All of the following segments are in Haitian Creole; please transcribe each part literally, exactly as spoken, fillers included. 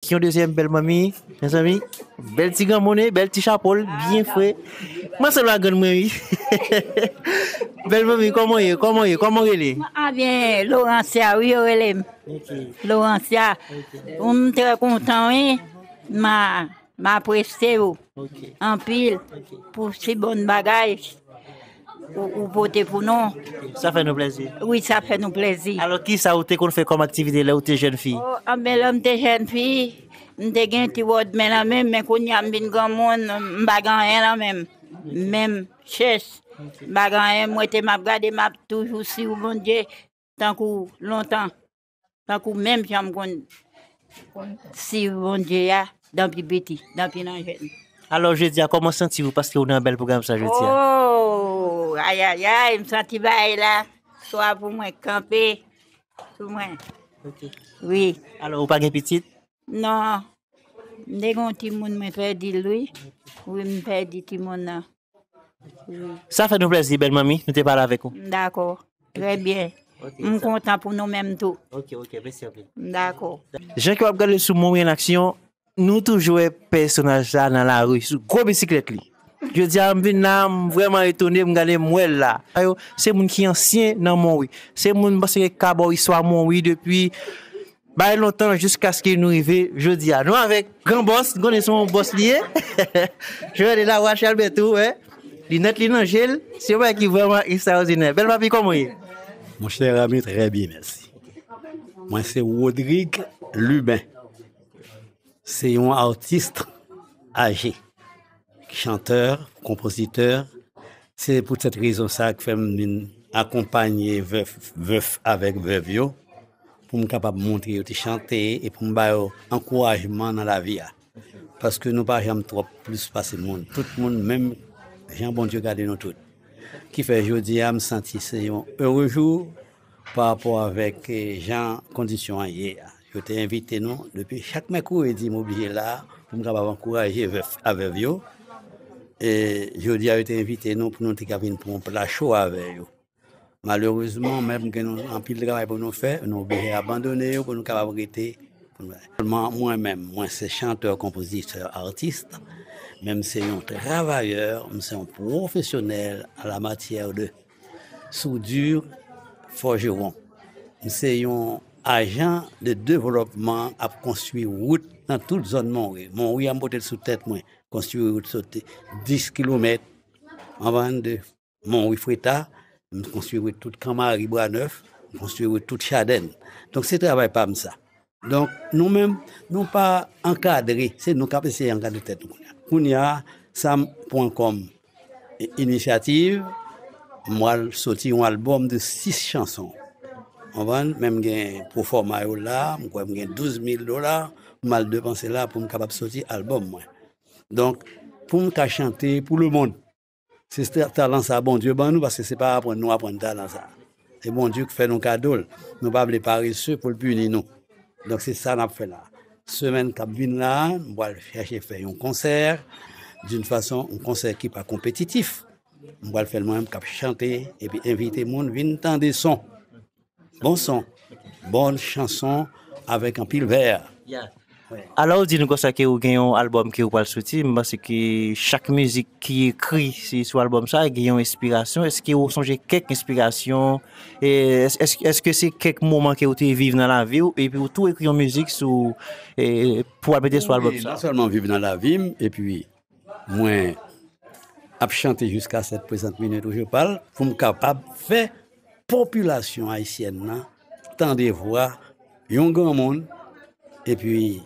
Ki yon dezyèm bèl manmi, mezanmi. Bèl ti granmoun, wi, bèl ti chapo l, byen fre. Mwen se la grann mwen, wi. Bèl manmi, kòman w ye? Kòman w ye? Kòman w rele? Mwen byen, Lorancia, wi, yo rele m. Ok. Lorancia. Ok. M trè kontan, wi. Ma, m apresye w Ok. anpil Ok. pou si bon bagay ou, ou pote pou nou. Sa fè nou plèzi. Wi, sa fè nou plèzi. Alò, ki sa ou te konn fè kòm aktivite lè ou te jèn fi? Oh, anben, lè m te jèn fi, m te gen ti wòd men nan men m, men kounye a m vin granmoun, m pa gen anyen nan men m. Men m chèch, m pa gen anyen, m rete m ap gade, m ap toujou swiv Bondye, tankou lontan. Tankou menm jan m konn, konn swiv Bondye a, depi piti, depi nan jèn. Alò, jodi a, kòman w santi w paske w nan bèl pwogram sa jodi a? Oh, ayayay, m santi bagay la, swa pou mwen kanpe, sou mwen. Ok. Wi. Alò, ou pa gen pitit? Non. M te gen yon timoun, mwen pèdi l, wi. Wi, m pèdi timoun nan. Wi. Sa fè nou plèzi, bèl manmi, nou te pale avèk ou. Dakò. Trè byen. Ok, m sa kontan pou nou menm tou. Ok, ok, mèsi anpil. Dakò. Jan ke w ap gade sou Monwi an aksyon, nou toujou wè pèsonaj la nan lari sou gwo bisiklèt li. Jodi a, m vin la, m vrèman etone, m gade, m wè l la. Sa yo, se moun ki ansyen nan Monwi. Se moun, m panse, ki ka ba w istwa Monwi depi bay lontan jiskaske nou rive jodi a. Nou avèk gran bòs, nou konnen se yon bòs li ye. Joel de la Roche Albert tou, wè. Linèt li nan je l, se yon bagay ki vrèman ekstraòdinè. Bèl papi, kòman w ye? Monchè Rami, trè byen, mèsi. Mwen se Rodrigue Lubin. Se yon atis aje, chantè, konpozitè. Se poutèt rezon sa a k fè m vin akonpanye vèf, vèf avèk vèv yo, pou m kapab montre yo ti chante e pou m ba yo ankourajman nan lavi a. Paske nou pa janm twòp plis pase moun. Tout moun menm jan Bondye gade nou tout. Ki fè jodi a, m santi se yon ere jou pa rapò avèk, eh, jan kondisyon an ye a. Yo te envite nou depi chak mèkredi, m oblije la pou m kapab ankouraje vèf avèv yo. E jodi a, yo te envite nou pou nou te ka vin pran yon pla cho avè yo. Malerezman, menm ke nou anpil travay pou nou fè, nou oblije abandone yo pou nou kapab rete. Sèlman mwen menm, mwen se chantè, konpozitè, atis, men m se yon travayè, m se yon pwofesyonèl an la matyè de soudure, forgeron. M se yon ajan de devlòpman ap konstwi wout nan tout zòn Monwi. Monwi a m pote l sou tèt mwen, konstwi wout soti dis kilomèt, anvan de Monwi Freta, m konstwi wout tout Kanmari, Bwa Nèf, m konstwi wout tout Chadèn. Donk se travay pa m sa. Donk nou menm, nou pa ankadre, se nou k ap eseye ankadre tèt nou kounye a. Kounye a, sa m pran kòm inisyativ, m pral soti yon albòm de sis chanson. Konprann? Men m gen pwofòma yo la, m kwè m gen douz mil dola pou m al depanse la pou m kapab soti albòm mwen. Donk, pou m ka chante pou lemonn. Se ta-, talan sa Bondye ban nou, paske se pa aprann nou aprann talan sa. Se Bondye ki fè nou kado l. Nou pa vle parese pou l pini nou. Donk, se sa n ap fè la. Semèn k ap vin la, m pral chèche fè yon konsè, d'une façon, yon konsè ki pa konpetitif. M pral fè l mwen menm k ap chante, epi envite moun vin tande son. Bon son, bon chanson avèk anpil vè. Yeah. Alò, ou di nou konsa ke ou gen yon albòm ke ou pral soti. M panse ke chak mizik ki ekri se sou albòm sa, gen yon enspirasyon. Èske ou sonje kèk enspirasyon? E, èske, èske se kèk moman ke ou te viv nan lavi w, epi ou tou ekri yon mizik sou, e, pou al mete sou albòm sa? Non sèlman viv nan lavi m, epi mwen ap chante jiska sèt prezant minit ou je pal, pou m kapab fè popilasyon ayisyèn nan tande vwa yon granmoun, epi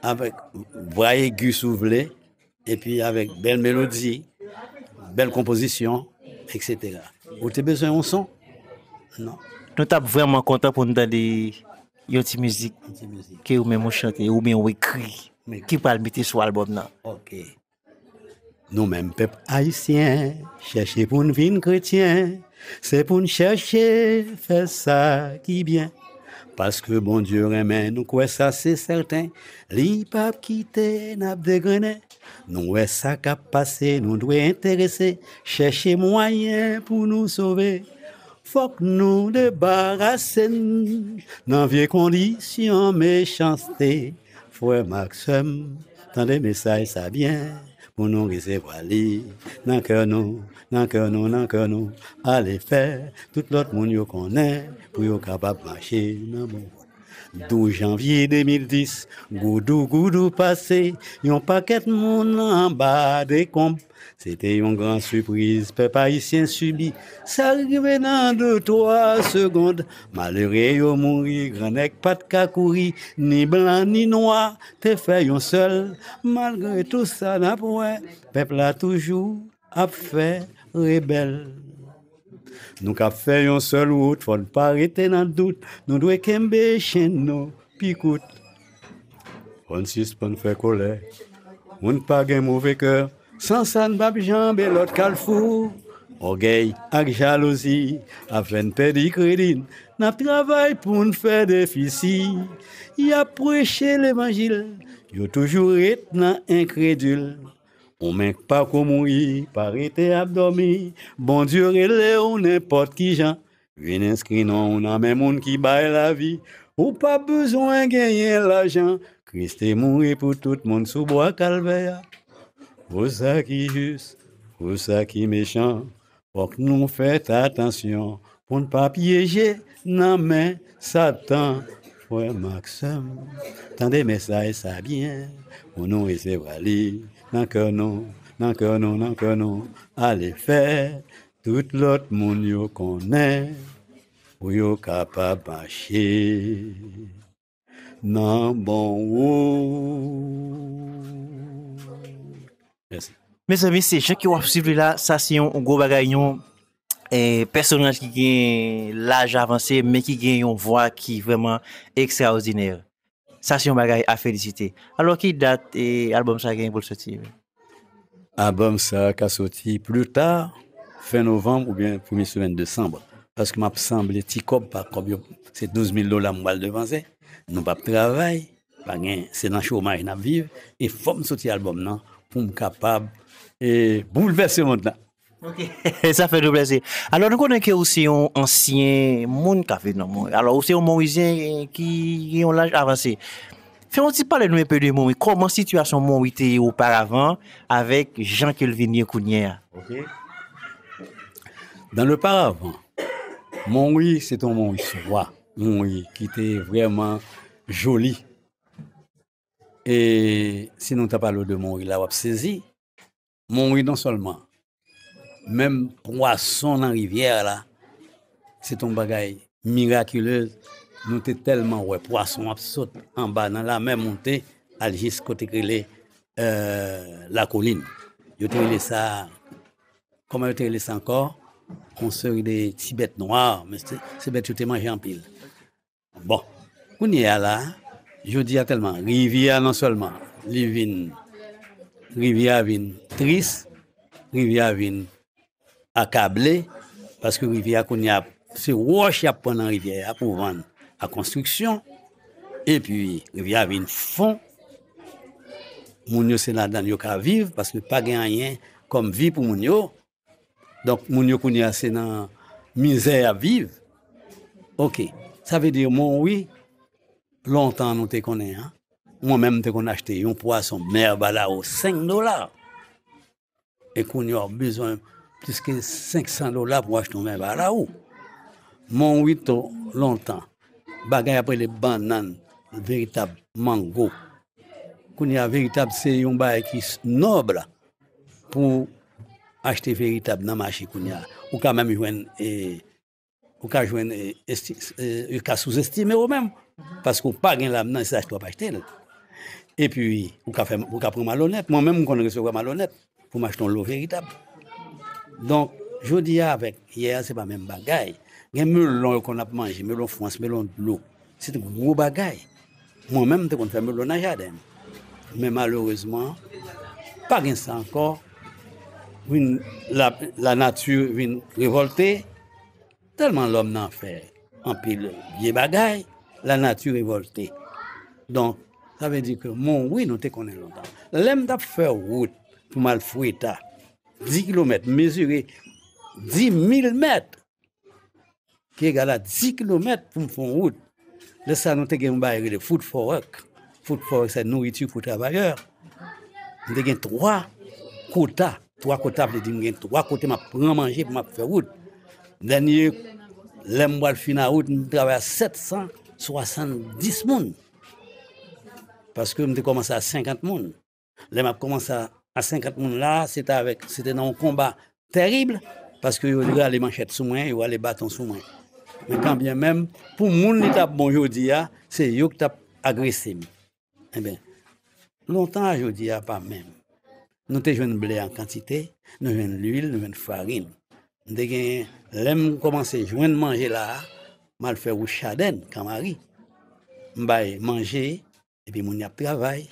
avèk vwa egi si w vle, epi avèk bèl melodi, bèl konpozisyon, etsetera. Ou te bezwen yon son? Non. Nou t ap vrèman kontan pou n tande yon ti mizik ke ou menm ou chante, oubyen ou ekri, ki pral mete sou albòm nan. Ok. Nou menm pèp ayisyen, chèche pou n vin kretyen, se pou n chèche fè sa ki byen. Paske Bondye renmen nou, kwè sa se sèten, li p ap kite n ap degrennen. Nou wè sa k ap pase, nou dwe enterese, chèche mwayen pou nou sove. Fòk nou debarase n nan vye kondisyon mechanste. Frè m ak sè m, tande mesaj sa byen, pou nou resevwa li nan kè nou, nan kè nou, nan kè nou. Ale fè tout lòt moun yo konnen, pou yo kapab mache nan bon. Douz janvye de mil dis, goudou goudou pase, yon pakèt moun anba dekonb. Se te yon gran sipriz pèp ayisyen sibi. Sa rive nan de twa segond. Malere yo mouri, gran nèg pa t ka kouri, ni blan ni nwa te fè yon sèl. Malgre tou sa n ap wè, pèp la toujou ap fè rebèl. Nou k ap fè yon sèl wout, fò n pa rete nan dout. Nou dwe kenbe chenn nou pi kout. Fò n sispann fè kòlè. Moun pa gen move kè. San sa n p ap janbe lòt kalfou. Ògèy ak jalouzi ap fè n pèdi kredi n. N ap travay pou n fè defisi. Y ap preche levanjil. Yo toujou ret nan enkredil. Ou menm k pako mouri, pa rete ap dòmi. Bondye rele w nenpòt ki jan. Vin enskri non w nan men moun ki bay lavi. Ou pa bezwen genyen lajan. Kris te mouri pou tout moun sou bwa Kalvè a. Pou sa ki jis, pou sa ki mechan, fòk nou fè atansyon pou n pa pyeje nan men Satan. Frè m ak sè m, tande mesaj sa byen, pou nou resevwa li nan kè nou, nan kè nou, nan kè nou. Ale fè tout lòt moun yo konnen, pou yo kapab mache nan bon wout. Mèsi. Mezanmi, se jan ke w ap swiv li la, sa se yon gwo bagay, yon, eh, pèsonaj ki gen laj avanse, men ki gen yon vwa ki vrèman ekstraòdinè. Sa se yon bagay a felisite. Alò, ki dat, eh, albòm sa genyen pou l soti? Albòm sa ka soti pli ta, fen novanm oubyen premye semèn desanm. Paske m ap sanble ti kòb pa kòb yo, se douz mil dola m pral depanse. Nou p ap travay, pa gen, se nan chomaj n ap viv. E fò m soti albòm nan pou m kapab, e, boulvèse mond lan. Ok, sa fè nou plezi. Alò, nou konnen ke ou se yon ansyen moun k ap viv nan Mori. Alò, ou se yon Morizyen ki gen yon laj avanse. Fè yon ti pale nou enpe de Mori. Kòman sitiyasyon Mori te ye oparavan avèk jan ke l vin ye kounye a? Ok. Dans le paravant, Mori, se te yon Mori swa, Mori ki te vrèman joli. E si nou ta pale w de Mori la, w ap sezi. Mori non sèlman, menm pwason nan rivyè la, se te yon bagay mirakilez. Nou te tèlman wè pwason ap sot anba nan lamè monte al jis kote k rele, euh, Lakolin. Yo te rele sa, kòman yo te rele sa ankò? Yon seri de ti bèt nwa, men se, se bèt yo te manje anpil. Bon, kounye a la, jodi a tèlman, rivyè a non sèlman, li vin, rivyè a vin tris, rivyè a vin akable, paske rivyè a kounye a, se wòch y ap pran nan rivyè a pou vann a konstriksyon, epi rivyè a vin fon, moun yo se ladan l yo ka viv, paske pa gen anyen kòm vi pou moun yo, donk moun yo kounye a se nan mizè y ap viv. Ok, sa vle di, Mori, lontan nou te konnen an, mwen menm m te konn achte yon pwason mè balawo senk dola. E kounye a w bezwen plis ke senk san dola pou w achte yon mè balawo. Mori tou lontan, bagay ap rele bannann, veritab mango. Kounye a veritab se yon bagay ki s-, nòb pou achte veritab nan mache kounye a. Ou ka menm jwenn, e, ou ka jwenn, e, esti-, e, yo ka souzestime ou menm. Paske ou pa gen lam nan, se achte w ap achte l. Epi, ou ka fè, ou ka pran malonèt. Mwen menm, m konn resevwa malonèt pou m achte yon lo veritab. Donk, jodi a avèk yè a, se pa menm bagay. Gen melon yo konn ap manje, melon Frans, melon dlo. Se te gwo bagay. Mwen menm, m te konn fè melon nan jaden m. Men malerezman, pa gen sa ankò. Vin, la, lanati vin revòlte. Tèlman lòm nan fè anpil vye bagay, lanati revòlte. Donk, sa vle di ke Mori nou te konnen lontan. Lè m t ap fè wout pou m al Freta, dis kilomèt, m mezire dis mil mèt, ki egal a dis kilomèt pou m fè yon wout. Lè sa a, nou te gen yon bagay rele food for work. pou fè se nouriti pou travayè. M te gen twa kota. Twa kota vle di m gen twa kote m ap pran manje pou m ap fè wout. Dènye, lè m pral fin a wout, m travay a sèt san swasanndis moun. Paske m te kòmanse a senkant moun. Lè m ap kòmanse a, a senkant moun la, se te avèk, se te nan yon konba tèrib, paske yo rale manchèt sou mwen, yo rale baton sou mwen. Men kanbyen menm, pou moun li t ap bon jodi a, se yo ki t ap agrese m. Enben, lontan a jodi a pa menm. Nou te jwenn ble an kantite, nou jwenn lwil, nou jwenn farin. M te gen, lè m kòmanse jwenn manje la a, m al fè wout Chadèn, Kanmari. M bay manje, epi moun y ap travay.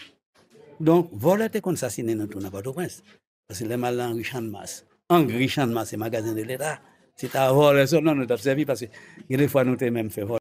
Donk, vòlè te konn sasinen nou tou nan Pòtoprens. Paske lè m al nan ri Channmas, ang ri Channmas se magazen de Leta, se ta vòlè sèlman nou t ap sèvi, paske gen de fwa nou te menm fè vòlè.